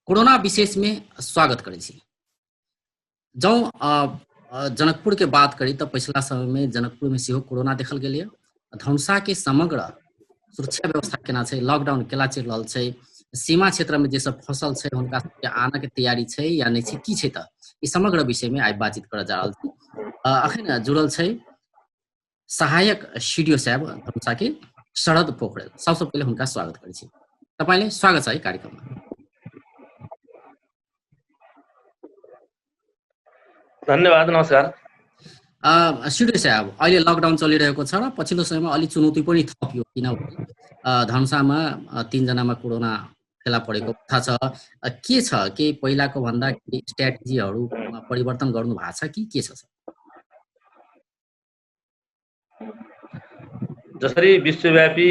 Corona विशेष में स्वागत करै छी। जँ जनकपुर के बात करी तऽ पिछला समय में जनकपुर में सेहो कोरोना देखल गेल यऽ। धनुषा के समग्र सुरक्षा व्यवस्था केना छै, लॉकडाउन केना चलि रहल छै, सीमा क्षेत्र में जे सब फंसल छै हुनका सबके आनऽ के तैयारी छै या नहि छै, की छै तऽ ई समग्र विषय में आइ बातचीत करऽ जा रहल छी। अखन जुड़ल छै सहायक सीडीओ साहब धनुषा के शरद पोखरेल। सबसे पहिले हुनका स्वागत करै छी। तपाईँले स्वागत छ है कार्यक्रममा। धन्यवाद, नमस्कार। सीडीओ साहब, अहिले लकडाउन चलिरहेको छ र पछिल्लो समयमा अलिक चुनौती पनि थपियो, किनभने धनुषामा 3 जनामा कोरोना फेला परेको अवस्था छ। के छ के पहिलाको भन्दा केही स्ट्र्याटेजीहरूमा परिवर्तन गर्नु भएको छ कि के छ सर? जसरी विश्वव्यापी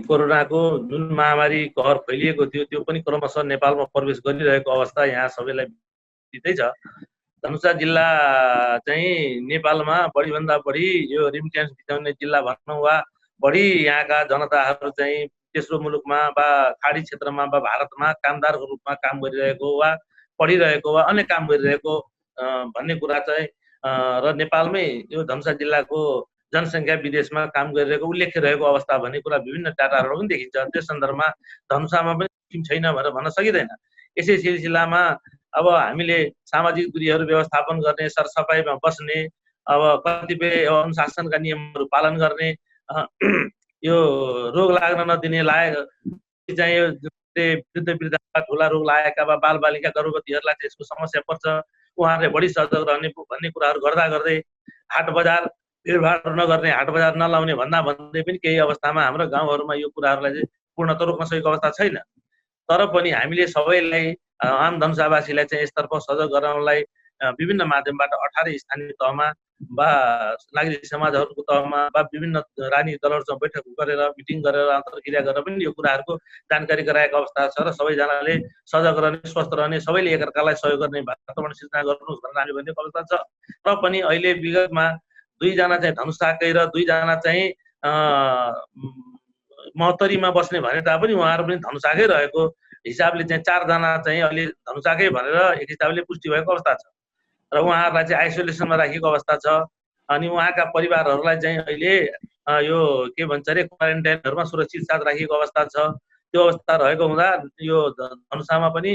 कोरोनाको जुन महामारी कहर फैलिएको थियो त्यो पनि क्रमशः नेपालमा प्रवेश गरिरहेको अवस्था यहाँ सबैलाई दिँदै छ। धनुषा जिल्ला चाहिँ नेपालमा बढीभन्दा बढी यो रिमिटेन्स भित्राउने जिल्ला भनौँ वा बढी यहाँका जनताहरू चाहिँ तेस्रो मुलुकमा वा खाडी क्षेत्रमा वा भारतमा कामदारको रूपमा काम गरिरहेको वा पढिरहेको वा अन्य काम गरिरहेको भन्ने कुरा चाहिँ र नेपालमै यो धनुषा जिल्लाको जनसङ्ख्या विदेशमा काम गरिरहेको उल्लेख रहेको अवस्था भन्ने कुरा विभिन्न डाटाहरू पनि देखिन्छ। त्यस सन्दर्भमा धनुषामा पनि जोखिम छैन भनेर भन्न सकिँदैन। यसै सिलसिलामा अब हामीले सामाजिक दूरीहरू व्यवस्थापन गर्ने, सरसफाइमा बस्ने, अब कतिपय अनुशासनका नियमहरू पालन गर्ने, यो रोग लाग्न नदिने, चाहिँ वृद्ध वृद्धा ठुला रोग लागेका वा बालबालिका गर्भवतीहरूलाई चाहिँ यसको समस्या पर्छ, उहाँहरूले बढी सजग रहने भन्ने कुराहरू गर्दा गर्दै हाट बजार भिडभाड नगर्ने, हाट बजार नलाउने भन्दा भन्दै पनि केही अवस्थामा हाम्रो गाउँहरूमा यो कुराहरूलाई चाहिँ पूर्णतः रोक्न सकेको अवस्था छैन। तर पनि हामीले सबैलाई आम धनुषावासीलाई चाहिँ यसतर्फ सजग गराउनलाई विभिन्न माध्यमबाट 18 स्थानीय तहमा वा नागरिक समाजहरूको तहमा वा विभिन्न राजनीतिक दलहरूसँग बैठक गरेर मिटिङ गरेर अन्तर्क्रिया गरेर पनि यो कुराहरूको जानकारी गराएको अवस्था छ र सबैजनाले सजग रहने, स्वस्थ रहने, सबैले एकअर्कालाई सहयोग गर्ने वातावरण सिर्जना गर्नुहोस् भनेर हामी भनेको अवस्था छ। र पनि अहिले विगतमा 2 जना चाहिँ धनुषाकै र 2 जना चाहिँ महोत्तरीमा बस्ने भने तापनि उहाँहरू पनि धनुषाकै रहेको हिसाबले चाहिँ 4 जना चाहिँ अहिले धनुषाकै भनेर एक हिसाबले पुष्टि भएको अवस्था छ र उहाँहरूलाई चाहिँ आइसोलेसनमा राखिएको अवस्था छ। अनि उहाँका परिवारहरूलाई चाहिँ अहिले यो के भन्छ अरे क्वारेन्टाइनहरूमा सुरक्षित साथ राखिएको अवस्था छ। त्यो अवस्था रहेको हुँदा यो धनुषामा पनि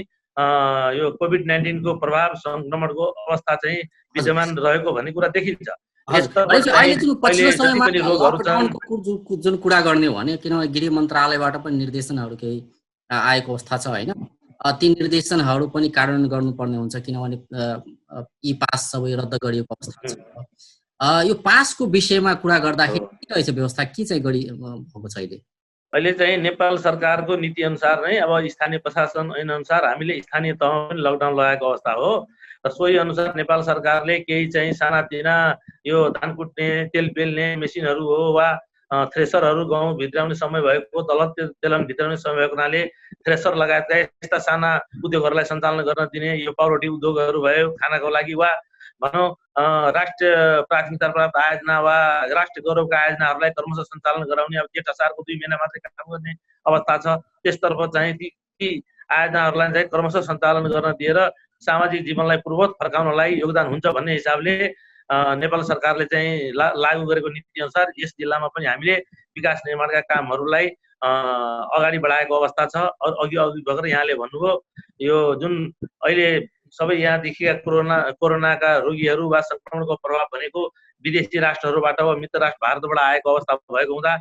यो कोभिड-19 को प्रभाव संक्रमणको अवस्था चाहिँ विद्यमान रहेको भन्ने कुरा देखिन्छ। अहिले जुन पछिल्लो समयमा लकडाउनको जुन कुरा गर्ने हो भने, किनभने गृह मन्त्रालयबाट पनि निर्देशनहरू केही आएको अवस्था छ हैन, ती निर्देशनहरू पनि कार्यान्वयन गर्नुपर्ने हुन्छ, किनभने ई पास सबै रद्द गरिएको अवस्था छ। यो पासको विषयमा कुरा गर्दाखेरि के रहेछ व्यवस्था, के चाहिँ गरी भएको छ अहिले चाहिँ नेपाल सरकारको नीति अनुसार नै अब स्थानीय प्रशासन ऐन अनुसार हामीले स्थानीय तहमा पनि लकडाउन लगाएको अवस्था हो र सोही अनुसार नेपाल सरकारले केही चाहिँ सानातिना यो धान कुट्ने, तेल पेल्ने मेसिनहरू हो वा थ्रेसरहरू गाउँ भित्राउने समय भएको, तेलन भित्राउने समय भएको हुनाले थ्रेसर लगायतका यस्ता साना उद्योगहरूलाई सञ्चालन गर्न दिने, यो पाउरोटी उद्योगहरू भयो खानाको लागि वा भनौँ राष्ट्रिय प्राथमिकता प्राप्त आयोजना वा राष्ट्रिय गौरवका आयोजनाहरूलाई क्रमशः सञ्चालन गराउने, अब जेठ असारको 2 महिना मात्रै काम गर्ने अवस्था छ। त्यसतर्फ चाहिँ ती आयोजनाहरूलाई चाहिँ क्रमशः सञ्चालन गर्न दिएर सामाजिक जीवनलाई पूर्ववत फर्काउनलाई योगदान हुन्छ भन्ने हिसाबले नेपाल सरकारले चाहिँ लागू गरेको नीति अनुसार यस जिल्लामा पनि हामीले विकास निर्माणका कामहरूलाई अगाडि बढाएको अवस्था छ। अघि भर्खर यहाँले भन्नुभयो यो जुन अहिले सबै यहाँ देखिएका कोरोनाका रोगीहरू वा संक्रमणको प्रभाव भनेको विदेशी राष्ट्रहरूबाट वा मित्र राष्ट्र भारतबाट आएको अवस्था भएको हुँदा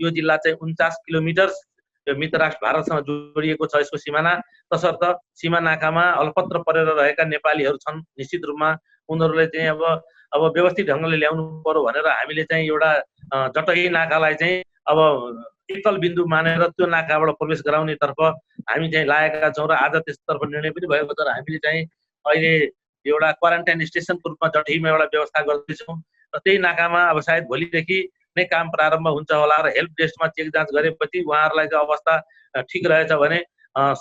यो जिल्ला चाहिँ 49 किलोमिटर यो मित्र राष्ट्र भारतसँग जोडिएको छ यसको सिमाना। तसर्थ सीमा नाकामा अल्पत्र परेर रहेका नेपालीहरू छन्। निश्चित रूपमा उनीहरूले चाहिँ अब व्यवस्थित ढङ्गले ल्याउनु पर्यो भनेर हामीले चाहिँ एउटा जटही नाकालाई चाहिँ अब एकल बिन्दु मानेर त्यो नाकाबाट प्रवेश गराउनेतर्फ हामी चाहिँ लागेका छौँ र आज त्यसतर्फ निर्णय पनि भएको छ र हामीले चाहिँ अहिले एउटा क्वारेन्टाइन स्टेसनको रूपमा जटहीमा एउटा व्यवस्था गर्दैछौँ र त्यही नाकामा अब सायद भोलिदेखि नै काम प्रारम्भ हुन्छ होला र हेल्प डेस्कमा चेक जाँच गरेपछि उहाँहरूलाई चाहिँ अवस्था ठिक रहेछ भने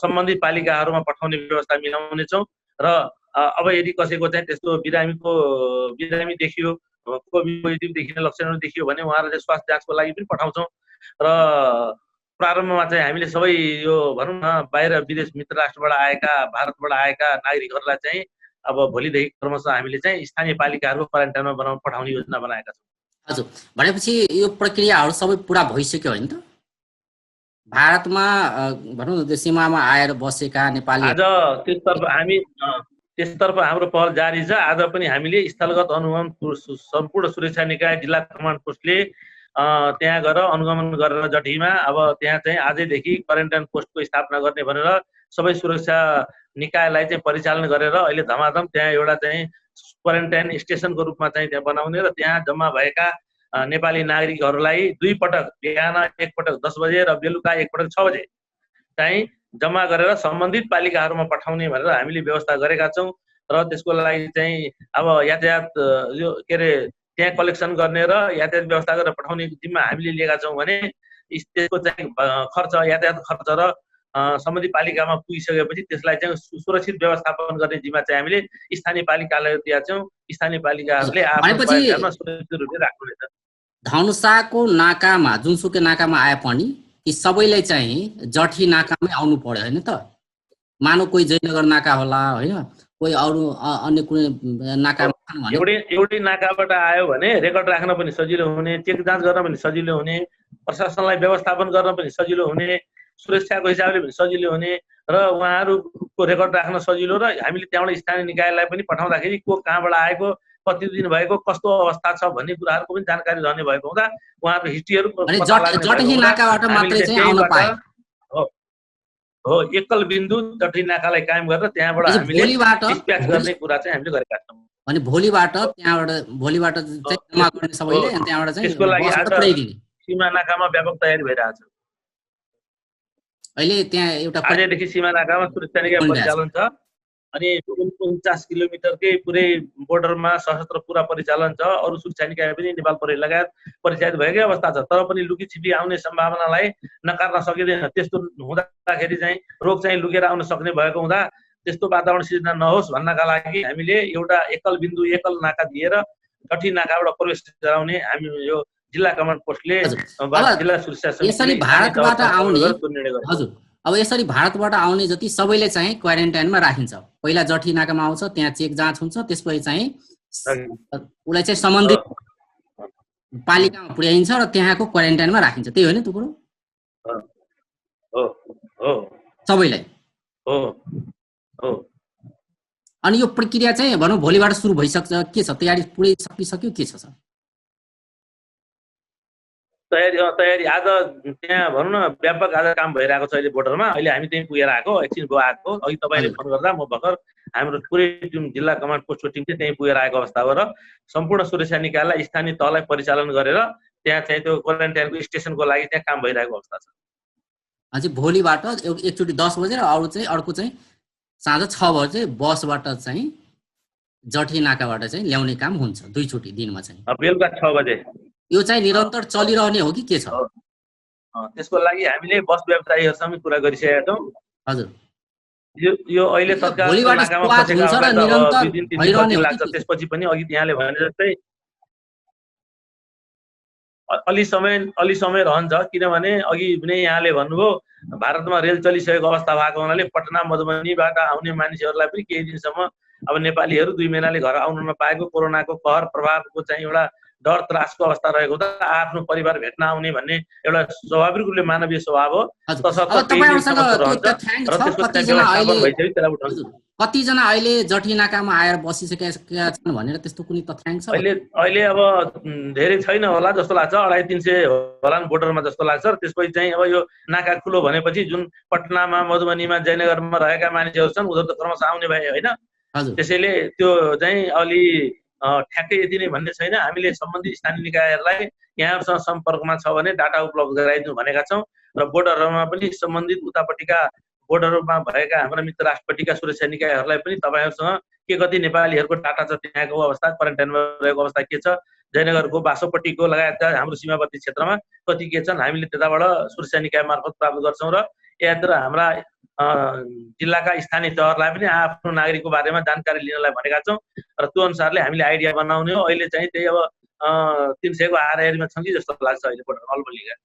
सम्बन्धित पालिकाहरूमा पठाउने व्यवस्था मिलाउनेछौँ र अब यदि कसैको चाहिँ त्यस्तो बिरामी देखियो, कोभिड पोजिटिभ देखिने लक्षणहरू देखियो भने उहाँहरूले स्वास्थ्य जाँचको लागि पनि पठाउँछौँ र प्रारम्भमा चाहिँ हामीले सबै यो भनौँ न बाहिर विदेश मित्र राष्ट्रबाट आएका भारतबाट आएका नागरिकहरूलाई चाहिँ अब भोलिदेखि क्रमशः हामीले चाहिँ स्थानीय पालिकाहरूको क्वारेन्टाइनमा बनाउन पठाउने योजना बनाएका छौँ। हजुर, भनेपछि यो प्रक्रियाहरू सबै पुरा भइसक्यो होइन त? भारतमा भनौँ न सीमामा आएर बसेका नेपाली आज त्यसतर्फ हाम्रो पहल जारी छ। आज पनि हामीले स्थलगत अनुगमन सम्पूर्ण सुरक्षा निकाय जिल्ला कमान्ड पोस्टले त्यहाँ गएर अनुगमन गरेर जटीमा अब त्यहाँ चाहिँ आजैदेखि क्वारेन्टाइन पोस्टको स्थापना गर्ने भनेर सबै सुरक्षा निकायलाई चाहिँ परिचालन गरेर अहिले धमाधम त्यहाँ एउटा चाहिँ क्वारेन्टाइन स्टेसनको रूपमा चाहिँ त्यहाँ बनाउने र त्यहाँ जम्मा भएका नेपाली नागरिकहरूलाई 2 पटक, बिहान 1 पटक 10 बजे र बेलुका 1 पटक 6 बजे चाहिँ जम्मा गरेर सम्बन्धित पालिकाहरूमा पठाउने भनेर हामीले व्यवस्था गरेका छौँ। र त्यसको लागि चाहिँ अब यातायात यो के अरे त्यहाँ कलेक्सन गर्ने र यातायात व्यवस्था गरेर पठाउने जिम्मा हामीले लिएका छौँ भने त्यसको चाहिँ खर्च, यातायात खर्च र सम्बन्धित पालिकामा पुगिसकेपछि त्यसलाई चाहिँ सुरक्षित व्यवस्थापन गर्ने जिम्मा चाहिँ हामीले स्थानीय पालिकालाई दिएका छौँ। स्थानीय पालिकाहरूले आफ्नो सुरक्षित रूपले राख्नुहुनेछ। धनुषाको नाकामा, जुनसुकै नाकामा आए पनि ती सबैलाई चाहिँ जठी नाकामै आउनु पर्यो होइन त? मानव कोही जयनगर नाका होला होइन, कोही अरू अन्य कुनै नाकामा एउटै नाकाबाट आयो भने रेकर्ड राख्न पनि सजिलो हुने, चेक जाँच गर्न पनि सजिलो हुने, प्रशासनलाई व्यवस्थापन गर्न पनि सजिलो हुने, सुरक्षाको हिसाबले पनि सजिलो हुने र उहाँहरूको रेकर्ड राख्न सजिलो र हामीले त्यहाँबाट स्थानीय निकायलाई पनि पठाउँदाखेरि को कहाँबाट आएको, कति दिन भएको, कस्तो अवस्था छ भन्ने कुराहरूको पनि जानकारी रहने भएको हुँदा उहाँहरूको हिस्ट्रीहरू हो एकल बिन्दु जठी नाकालाई कायम गरेर त्यहाँबाट हामीले डिस्प्याच गर्ने कुरा चाहिँ हामीले गरेका छौँ। अनि भोलिबाट चाहिँ जम्मा गर्ने सबैले अनि त्यहाँबाट चाहिँ त्यसको लागि आज सीमा नाकामा व्यापक तयारी भइरहेछ। अहिले त्यहाँ एउटा आजदेखि सीमा नाकामा सुरक्षा निकाय परिचालन छ अनि 49 किलोमिटरकै पुरै बोर्डरमा सशस्त्र पुरा परिचालन छ। अरू सुरक्षा निकाय पनि नेपाल प्रहरी लगायत परिचालित भएकै अवस्था छ। तर पनि लुकी छिपी आउने सम्भावनालाई नकार्न सकिँदैन। त्यस्तो हुँदाखेरि चाहिँ रोग चाहिँ लुकेर आउन सक्ने भएको हुँदा त्यस्तो वातावरण सिर्जना नहोस् भन्नका लागि हामीले एउटा एकल बिन्दु, एकल नाका दिएर जठी नाकाबाट प्रवेश गराउने हामी यो जिल्ला कमान्ड पोस्टले जिल्ला सुरक्षा यसरी भारतबाट आउने हजुर अब यसरी भारतबाट आउने जति सबैले चाहिँ क्वारेन्टाइनमा राखिन्छ। पहिला जठी नाकामा आउँछ, त्यहाँ चेक जाँच हुन्छ, त्यसपछि चाहिँ उसलाई चाहिँ सम्बन्धित पालिकामा पुर्याइन्छ र त्यहाँको क्वारेन्टाइनमा राखिन्छ। त्यही होइन त्यो कुरो? सबैलाई अनि यो प्रक्रिया चाहिँ भनौँ भोलिबाट सुरु भइसक्छ के छ? तयारी पुरै सकिसक्यो के छ सर? तयारी आज त्यहाँ भनौँ न व्यापक आज काम भइरहेको छ अहिले बोर्डरमा। अहिले हामी त्यहीँ पुगेर आएको, एकछिन आएको। अघि तपाईँले फोन गर्दा म भर्खर हाम्रो पुरै टिम जिल्ला कमान्ड पोस्टको टिम चाहिँ त्यहीँ पुगेर आएको अवस्था हो र सम्पूर्ण सुरक्षा निकायलाई स्थानीय तहलाई परिचालन गरेर त्यहाँ चाहिँ त्यो क्वारेन्टाइनको स्टेसनको लागि त्यहाँ काम भइरहेको अवस्था छ। अझै भोलिबाट एकचोटि 10 बजे र अरू चाहिँ अर्को चाहिँ साँझ 6 बजे बसबाट चाहिँ जठी नाकाबाट चाहिँ ल्याउने काम हुन्छ 2 चोटि दिनमा चाहिँ। बेलुका 6 बजे यो चाहिँ निरन्तर चलिरहने हो कि के छ? त्यसको लागि हामीले बस व्यवसायीहरूसँग कुरा गरिसकेका छौँ। हजुर यो अहिले तत्काल नाकामा लाग्छ। त्यसपछि पनि अघि यहाँले भने जस्तै अलि समय रहन्छ। किनभने अघि नै यहाँले भन्नुभयो भारतमा रेल चलिसकेको अवस्था भएको हुनाले पटना मधुबनीबाट आउने मानिसहरूलाई पनि केही दिनसम्म अब नेपालीहरू 2 महिनाले घर आउन नपाएको कोरोनाको कहर प्रभावको चाहिँ एउटा डर त्रासको अवस्था रहेको हुँदा आफ्नो परिवार भेट्न आउने भन्ने एउटा स्वाभाविक रूपले मानवीय स्वभाव हो। कतिजना अहिले जठी नाकामा आएर बसिसकेका छन् भनेर त्यस्तो कुनै तथ्याङ्क छ? अहिले अब धेरै छैन होला जस्तो लाग्छ, 250-300 होला बोर्डरमा जस्तो लाग्छ। त्यसपछि चाहिँ अब यो नाका खुलो भनेपछि जुन पटनामा मधुबनीमा जयनगरमा रहेका मानिसहरू छन् उनीहरू त क्रमशः आउने भए होइन। त्यसैले त्यो चाहिँ अलि ठ्याक्कै यति नै भन्ने छैन। हामीले सम्बन्धित स्थानीय निकायहरूलाई यहाँहरूसँग सम्पर्कमा छ भने डाटा उपलब्ध गराइदिनु भनेका छौँ र बोर्डरमा पनि सम्बन्धित उतापट्टिका बोर्डरमा भएका हाम्रा मित्र राष्ट्रपतिका सुरक्षा निकायहरूलाई पनि तपाईँहरूसँग के कति नेपालीहरूको डाटा छ, त्यहाँको अवस्था, क्वारेन्टाइनमा रहेको अवस्था के छ, जयनगरको बासोपट्टिको लगायतका हाम्रो सीमावर्ती क्षेत्रमा कति के छन् हामीले त्यताबाट सुरक्षा निकाय मार्फत प्राप्त गर्छौँ र यहाँतिर हाम्रा जिल्लाका स्थानीय तहहरूलाई पनि आफ्नो नागरिकको बारेमा जानकारी लिनलाई भनेका छौँ र त्यो अनुसारले हामीले आइडिया बनाउने हो। अहिले चाहिँ त्यही अब 300 को हाराहारीमा छौँ कि जस्तो लाग्छ अहिले बोर्डर अलबलिगा।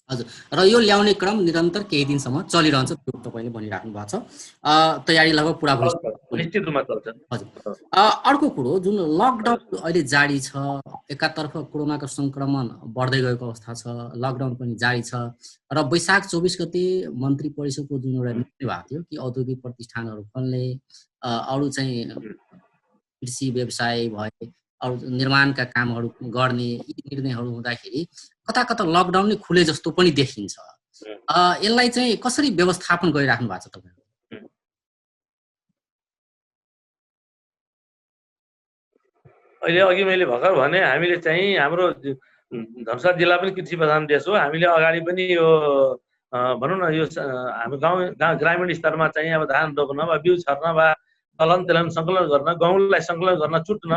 हजुर, र यो ल्याउने क्रम निरन्तर केही दिनसम्म चलिरहन्छ, त्यो तपाईँले भनिराख्नु भएको छ। तयारी लगभग पुरा भइसक्यो। निश्चित रूपमा चल्छ। हजुर, अर्को कुरो जुन लकडाउन अहिले जारी छ, एकातर्फ कोरोनाको संक्रमण बढ्दै गएको अवस्था छ, लकडाउन पनि जारी छ, र वैशाख 24 गते मन्त्री परिषदको जुन एउटा निर्णय भएको थियो कि औद्योगिक प्रतिष्ठानहरू खोल्ने, अरू चाहिँ कृषि व्यवसाय भए, अरू निर्माणका कामहरू गर्ने, यी निर्णयहरू हुँदाखेरि कता कता लकडाउन नै खुले जस्तो पनि देखिन्छ। यसलाई चाहिँ कसरी व्यवस्थापन गरिराख्नु भएको छ तपाईँहरू? अहिले अघि मैले भर्खर भने हामीले चाहिँ हाम्रो धनुषा जिल्ला पनि कृषि प्रधान देश हो। हामीले अगाडि पनि यो भनौँ न यो हाम्रो गाउँ ग्रामीण स्तरमा चाहिँ अब धान रोप्न वा बिउ छर्न वा चलन तेलन सङ्कलन गर्न, गहुँलाई सङ्कलन गर्न, चुट्न,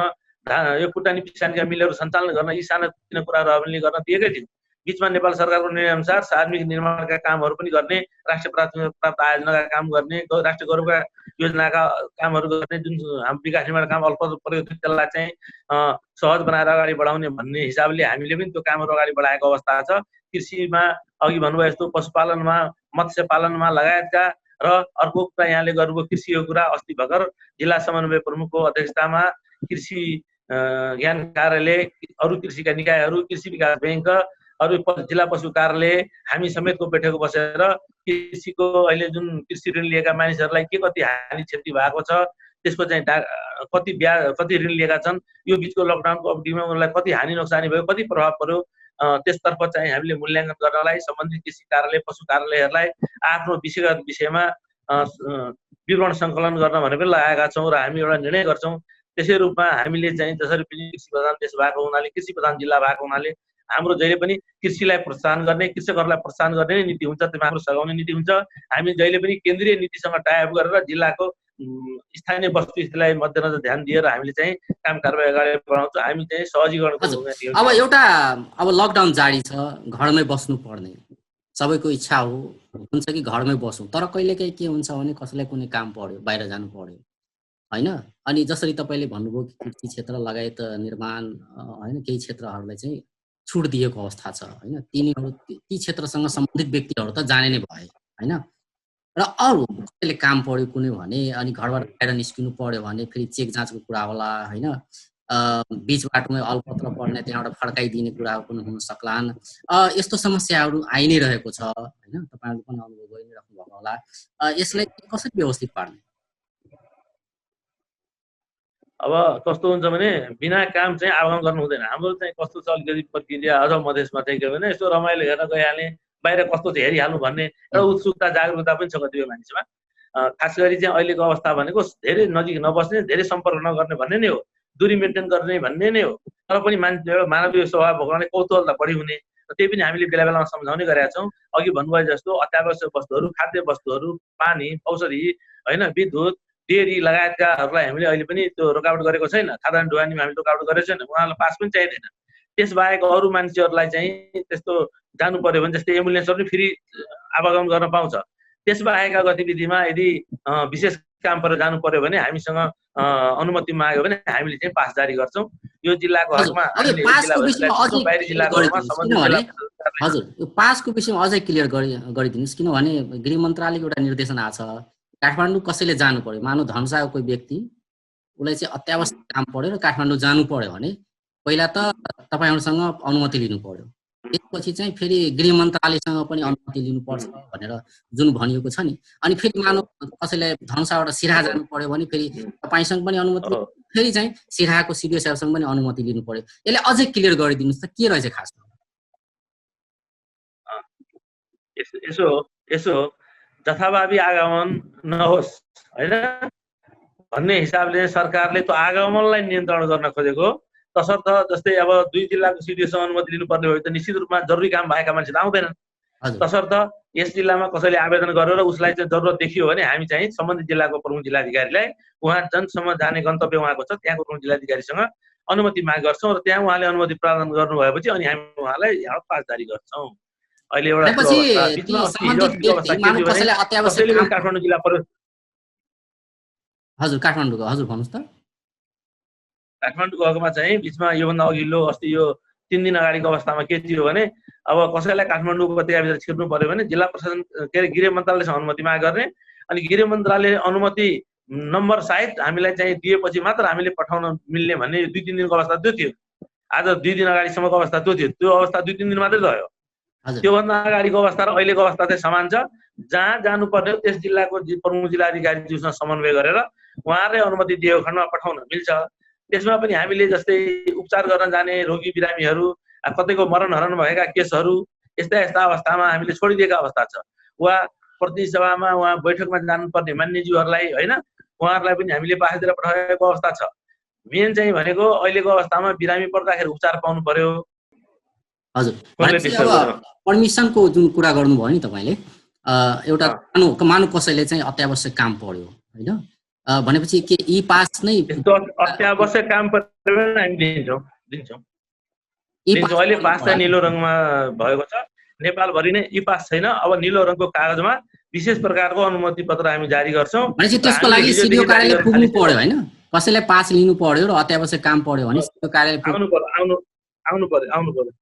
यो कुटानी पिसानीका मिलहरू सञ्चालन गर्न, यी साना कुराहरू हामीले गर्न दिएकै थियौँ। बिचमा नेपाल सरकारको निर्णयअनुसार सार्वजनिक निर्माणका कामहरू पनि गर्ने, राष्ट्रिय प्राथमिकता प्राप्त आयोजनाका काम गर्ने, राष्ट्रिय गौरवका योजनाका कामहरू गर्ने, जुन हाम्रो विकास निर्माण काम अल्प प्रगति त्यसलाई चाहिँ सहज बनाएर अगाडि बढाउने भन्ने हिसाबले हामीले पनि त्यो कामहरू अगाडि बढाएको अवस्था छ। कृषिमा अघि भन्नुभयो जस्तो पशुपालनमा, मत्स्य पालनमा लगायतका, र अर्को कुरा यहाँले गर्नुभयो कृषिको कुरा। अस्ति भर्खर जिल्ला समन्वय प्रमुखको अध्यक्षतामा कृषि ज्ञान कार्यालय, अरू कृषिका निकायहरू, कृषि विकास ब्याङ्क, अरू जिल्ला पशु कार्यालय, हामी समेतको बैठक बसेर कृषिको अहिले जुन कृषि ऋण लिएका मानिसहरूलाई के कति हानि क्षति भएको छ, त्यसको चाहिँ कति ऋण लिएका छन्, यो बिचको लकडाउनको अवधिमा उनीहरूलाई कति हानि नोक्सानी भयो, कति प्रभाव पर्यो, त्यसतर्फ चाहिँ हामीले मूल्याङ्कन गर्नलाई सम्बन्धित कृषि कार्यालय, पशु कार्यालयहरूलाई आफ्नो विषयगत विषयमा विवरण सङ्कलन गर्न भनेर पनि लगाएका छौँ, र हामी एउटा निर्णय गर्छौँ। त्यसै रूपमा हामीले चाहिँ जसरी पनि कृषि प्रधान देश भएको हुनाले, कृषि प्रधान जिल्ला भएको हुनाले हाम्रो जहिले पनि कृषिलाई प्रोत्साहन गर्ने, कृषकहरूलाई प्रोत्साहन गर्ने नै नीति हुन्छ, त्यसमा हाम्रो सघाउने नीति हुन्छ। हामी जहिले पनि केन्द्रीय नीतिसँग टाइअप गरेर जिल्लाको स्थानीय वस्तुस्थितिलाई मध्यनजर ध्यान दिएर हामीले चाहिँ काम कारबाही अगाडि बढाउँछौँ। हामी चाहिँ सहजीकरण। अब लकडाउन जारी छ, घरमै बस्नु पर्ने सबैको इच्छा हुन्छ कि घरमै बसौँ, तर कहिलेकाहीँ के हुन्छ भने कसैलाई कुनै काम पर्यो, बाहिर जानु पर्यो, होइन? अनि जसरी तपाईँले भन्नुभयो कि कृषि क्षेत्र लगायत निर्माण, होइन, केही क्षेत्रहरूलाई चाहिँ छुट दिएको अवस्था छ, होइन? तिनीहरू ती क्षेत्रसँग सम्बन्धित व्यक्तिहरू त जाने नै भए, होइन? र अरू कसैले काम पर्यो कुनै भने, अनि घरबाट बाहिर निस्किनु पर्यो भने फेरि चेक जाँचको कुरा होला, होइन? बिच बाटोमै अलपत्र पर्ने, त्यहाँबाट फर्काइदिने कुराहरू पनि हुन सक्लान्। यस्तो समस्याहरू आइ नै रहेको छ, होइन? तपाईँहरूले पनि अनुभव गरि नै राख्नु भएको होला। यसलाई कसरी व्यवस्थित पार्ने? अब कस्तो हुन्छ भने बिना काम चाहिँ आगमन गर्नु हुँदैन। हाम्रो चाहिँ कस्तो छ अलिकति प्रक्रिया अझ मधेसमा चाहिँ के भने यसो रमाइलो हेर्न गइहाल्ने, बाहिर कस्तो छ हेरिहाल्नु भन्ने एउटा उत्सुकता जागरुकता पनि छ कतिपय मानिसमा। खास गरी चाहिँ अहिलेको अवस्था भनेको धेरै नजिक नबस्ने, धेरै सम्पर्क नगर्ने भन्ने नै हो, दूरी मेन्टेन गर्ने भन्ने नै हो। तर पनि मान्छे एउटा मानवीय स्वभाव भएकोले कौतूहलता बढी हुने, र त्यही पनि हामीले बेला बेलामा सम्झाउने गरेका छौँ। अघि भन्नुभयो जस्तो अत्यावश्यक वस्तुहरू, खाद्य वस्तुहरू, पानी, औषधि, होइन, विद्युत, डेरी लगायतकाहरूलाई हामीले अहिले पनि त्यो रोकावट गरेको छैन। खाद्यान्न ढुवानीमा हामीले रोकावट गरेको छैन, उहाँहरूलाई पास पनि चाहिँदैन। त्यसबाहेक अरू मान्छेहरूलाई चाहिँ त्यस्तो जानु पर्यो भने जस्तै एम्बुलेन्सहरू पनि फ्री आवागमन गर्न पाउँछ। त्यसबाहेकका गतिविधिमा यदि विशेष काम परेर जानु पर्यो भने हामीसँग अनुमति माग्यो भने हामीले चाहिँ पास जारी गर्छौँ। यो जिल्लाको हकमा हजुर, यो पासको विषयमा अझै क्लियर गरिदिनुहोस्, किनभने गृह मन्त्रालयको एउटा निर्देशना छ, काठमाडौँ कसैले जानु पर्यो, मानव धनुषाको कोही व्यक्ति उसलाई चाहिँ अत्यावश्यक काम पर्यो र काठमाडौँ जानु पर्यो भने पहिला त तपाईँहरूसँग अनुमति लिनु पर्यो, त्यसपछि चाहिँ फेरि गृह मन्त्रालयसँग पनि अनुमति लिनुपर्छ भनेर जुन भनिएको छ नि। अनि फेरि मानव कसैलाई धनुषाबाट सिराहा जानु पर्यो भने फेरि तपाईँसँग पनि अनुमति, फेरि चाहिँ सिराहाको सिडिओ साहबसँग पनि अनुमति लिनु पर्यो। यसले अझै क्लियर गरिदिनुहोस् त, के रहेछ खास? यसो जथाभावी आगमन नहोस्, होइन, भन्ने हिसाबले सरकारले त्यो आगमनलाई नियन्त्रण गर्न खोजेको। तसर्थ जस्तै अब 2 जिल्लाको सिडिओसँग अनुमति लिनुपर्ने भयो त निश्चित रूपमा जरुरी काम भएका मान्छे त आउँदैनन्। तसर्थ यस जिल्लामा कसैले आवेदन गरेर उसलाई चाहिँ जरुरत देखियो भने हामी चाहिँ सम्बन्धित जिल्लाको प्रमुख जिल्लाधिकारीलाई, उहाँ जनसम्म जाने गन्तव्य उहाँको छ, त्यहाँको प्रमुख जिल्लाधिकारीसँग अनुमति माग गर्छौँ, र त्यहाँ उहाँले अनुमति प्रदान गर्नुभएपछि अनि हामी उहाँलाई यहाँ पास जारी गर्छौँ। अहिले एउटा काठमाडौँ जिल्ला पर्यो। हजुर, काठमाडौँको हजुर भन्नुहोस् त। काठमाडौँको हकमा चाहिँ बिचमा योभन्दा अघिल्लो अस्ति यो 3 दिन अगाडिको अवस्थामा के थियो भने अब कसैलाई काठमाडौँ उपत्यकाभित्र छिर्नु पर्यो भने जिल्ला प्रशासन के अरे गृह मन्त्रालयसँग अनुमति माग गर्ने अनि गृह मन्त्रालयले अनुमति नम्बर सायद हामीलाई चाहिँ दिएपछि मात्र हामीले पठाउन मिल्ने भन्ने 2-3 दिनको अवस्था त्यो थियो। आज 2 दिन अगाडिसम्मको अवस्था त्यो थियो। त्यो अवस्था 2-3 दिन मात्रै रह्यो। त्योभन्दा अगाडिको अवस्था र अहिलेको अवस्था चाहिँ समान छ। जहाँ जानुपर्ने त्यस जिल्लाको प्रमुख जिल्लाधिकारीज्यूसँग समन्वय गरेर उहाँहरूले अनुमति दिएको खण्डमा पठाउन मिल्छ। त्यसमा पनि हामीले जस्तै उपचार गर्न जाने रोगी बिरामीहरू कतैको मरण हरण भएका केसहरू यस्ता यस्ता अवस्थामा हामीले छोडिदिएका अवस्था छ। वा प्रतिनिधि सभामा उहाँ बैठकमा जानुपर्ने मान्यज्यूहरूलाई हैन उहाँहरूलाई पनि हामीले पासेतिर पठाएको अवस्था छ। मेन चाहिँ भनेको अहिलेको अवस्थामा बिरामी पर्दाखेरि उपचार पाउनु पर्यो। हजुर परमिसनको जुन कुरा गर्नुभयो नि तपाईले एउटा मानु कसैले चाहिँ अत्यावश्यक काम पर्यो हैन भनेपछि के ई पास नै अत्यावश्यक काम पर्यो भने हामी दिन्छौँ। अहिले पास चाहिँ नीलो रङमा भएको छ। नेपालभरि नै ई पास छैन। अब नीलो रङको कागजमा विशेष प्रकारको अनुमति पत्र हामी जारी गर्छौं। भनेपछि त्यसको लागि सिडिओ कार्यालय पुग्नु पर्यो हैन? कसैलाई पास लिनु पर्यो र अत्यावश्यक काम पर्यो भने सिडिओ कार्यालय आउनु पर्यो।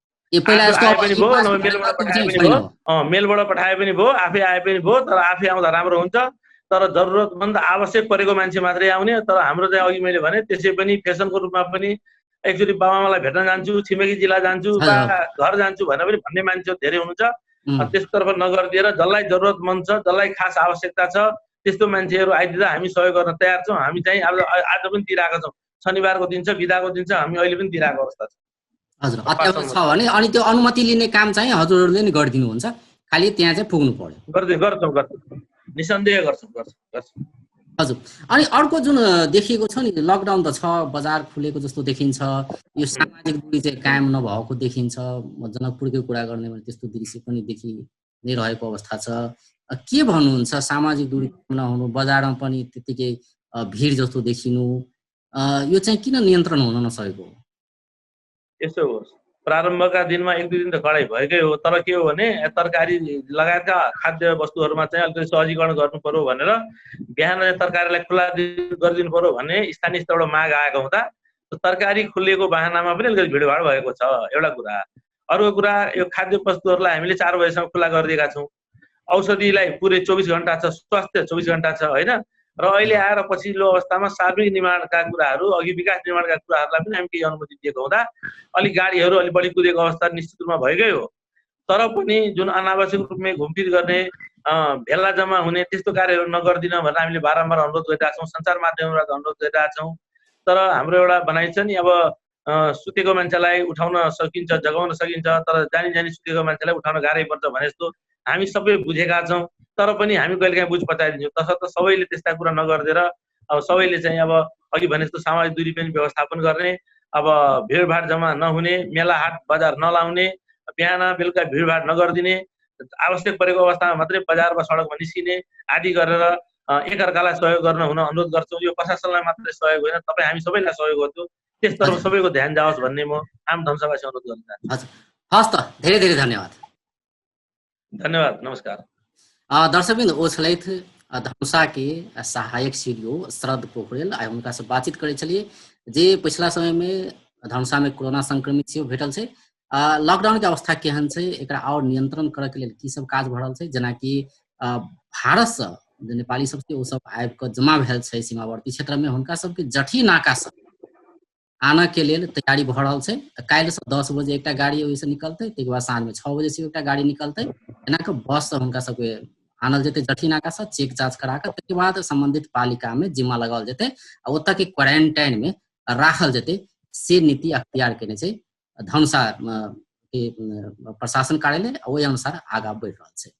मेलबाट पठाए पनि भयो, आफै आए पनि भयो। तर आफै आउँदा राम्रो हुन्छ। तर जरुरतमन्द आवश्यक परेको मान्छे मात्रै आउने। तर हाम्रो चाहिँ अघि मैले भने त्यसै पनि फेसनको रूपमा पनि एकचोटि बाबाआमालाई भेट्न जान्छु, छिमेकी जिल्ला जान्छु, घर जान्छु भनेर पनि भन्ने मान्छे धेरै हुनुहुन्छ। त्यसतर्फ नगरिदिएर जसलाई जरुरतमन्द छ, जसलाई खास आवश्यकता छ त्यस्तो मान्छेहरू आइदिँदा हामी सहयोग गर्न तयार छौँ। हामी चाहिँ आज पनि दिइरहेका छौँ। शनिबारको दिन छ, बिदाको दिन छ, हामी अहिले पनि दिइरहेको अवस्था छ। हजुर अत्यावश्यक छ भने अनि त्यो अनुमति लिने काम चाहिँ हजुरहरूले नै गरिदिनुहुन्छ। खाली त्यहाँ चाहिँ पुग्नु पर्यो। गर्छौँ निसन्देह गर्छौँ। हजुर अनि अर्को जुन देखिएको छ नि लकडाउन त छ, बजार खुलेको जस्तो देखिन्छ, यो सामाजिक दूरी चाहिँ कायम नभएको देखिन्छ। जनकपुरकै कुरा गर्ने भने त्यस्तो दृश्य पनि देखि नै रहेको अवस्था छ। के भन्नुहुन्छ सामाजिक दूरी नहुनु, बजारमा पनि त्यतिकै भिड जस्तो देखिनु, यो चाहिँ किन नियन्त्रण हुन नसकेको? यसो हो प्रारम्भका दिनमा 1-2 दिन त कडाइ भएकै हो। तर के हो भने तरकारी लगायतका खाद्य वस्तुहरूमा चाहिँ अलिकति सहजीकरण गर्नु पर्यो भनेर बिहान तरकारीलाई खुला गरिदिनु पर्यो भन्ने स्थानीय स्तरबाट माग आएको हुँदा तरकारी खुलेको बहानामा पनि अलिकति भिडभाड भएको छ एउटा कुरा। अर्को कुरा यो खाद्य वस्तुहरूलाई हामीले 4 बजेसम्म खुला गरिदिएका छौँ। औषधिलाई पुरै 24 घण्टा छ, स्वास्थ्य 24 घण्टा छ हैन। र अहिले आएर पछिल्लो अवस्थामा सार्वजनिक निर्माणका कुराहरू अघि विकास निर्माणका कुराहरूलाई पनि हामी केही अनुमति दिएको हुँदा अलिक गाडीहरू अलि बढी कुदेको अवस्था निश्चित रूपमा भएकै हो। तर पनि जुन अनावश्यक रूपमा घुमफिर गर्ने भेला जम्मा हुने त्यस्तो कार्यहरू नगर्दिन भनेर हामीले बारम्बार अनुरोध गरिरहेका छौँ। सञ्चार माध्यमबाट अनुरोध गरिरहेका छौँ। तर हाम्रो एउटा भनाइ छ नि अब सुतेको मान्छेलाई उठाउन सकिन्छ, जगाउन सकिन्छ, तर जानी सुतेको मान्छेलाई उठाउन गाह्रै पर्छ भने जस्तो हामी सबै बुझेका छौँ। तर पनि हामी कहिलेकाहीँ बुझ पचाइदिन्छौँ। तसर्थ सबैले त्यस्ता कुरा नगरिदिएर अब सबैले चाहिँ अब अघि भने जस्तो सामाजिक दूरी पनि व्यवस्थापन गर्ने, अब भिडभाड जम्मा नहुने, मेला हाट बजार नलाउने, बिहान बेलुका भिडभाड नगरिदिने, आवश्यक परेको अवस्थामा मात्रै बजार वा सडकमा निस्किने आदि गरेर एकअर्कालाई सहयोग गर्न हुन अनुरोध गर्छौँ। यो प्रशासनलाई मात्रै सहयोग होइन, तपाईँ हामी सबैलाई सहयोग गर्छौँ। त्यसतर्फ सबैको ध्यान जाओस् भन्ने म आम धनसभासँग अनुरोध गर्न चाहन्छु। हस् त, धेरै धेरै धन्यवाद। धन्यवाद, नमस्कार। दर्शकबिंद ओछलैथ धनुषा के सहायक सीडीओ शरद पोखरेल आए उनका से बातचीत करे चलिए जे पिछला समय में धनुषा में कोरोना संक्रमित से भेटल छै। लॉकडाउन के अवस्था केहन छै, एकरा और नियंत्रण करे के लिए की सब काज भ रहल छै, जेना कि भारत से जे नेपाली सब के ओ सब आबि के जमा भेल छै सीमावर्ती क्षेत्र में, हुनका सब के जठी नाका से आना के लिए तैयारी भ रहल छै। काल्हि से 10 बजे एकटा गाड़ी ओहि से निकलते, तै के बाद साँझ में 6 बजे से एकटा गाड़ी निकलते, एना के बस से हुनका सब के आनल जेते जठी नाका से चेक जांच करा के तै के बाद संबंधित पालिका में जिम्मा लगाओल जेते आ ओतऽ के क्वारंटाइन में राखल जेते से नीति अख्तियार केने छै धनुषा के प्रशासन कार्यालय। ओहि अनुसार आगा बढ़ि रहल छै।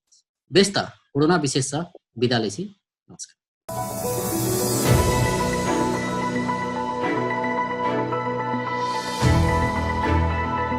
व्यस्त कोरोना विशेष से विदा लै छी। नमस्कार।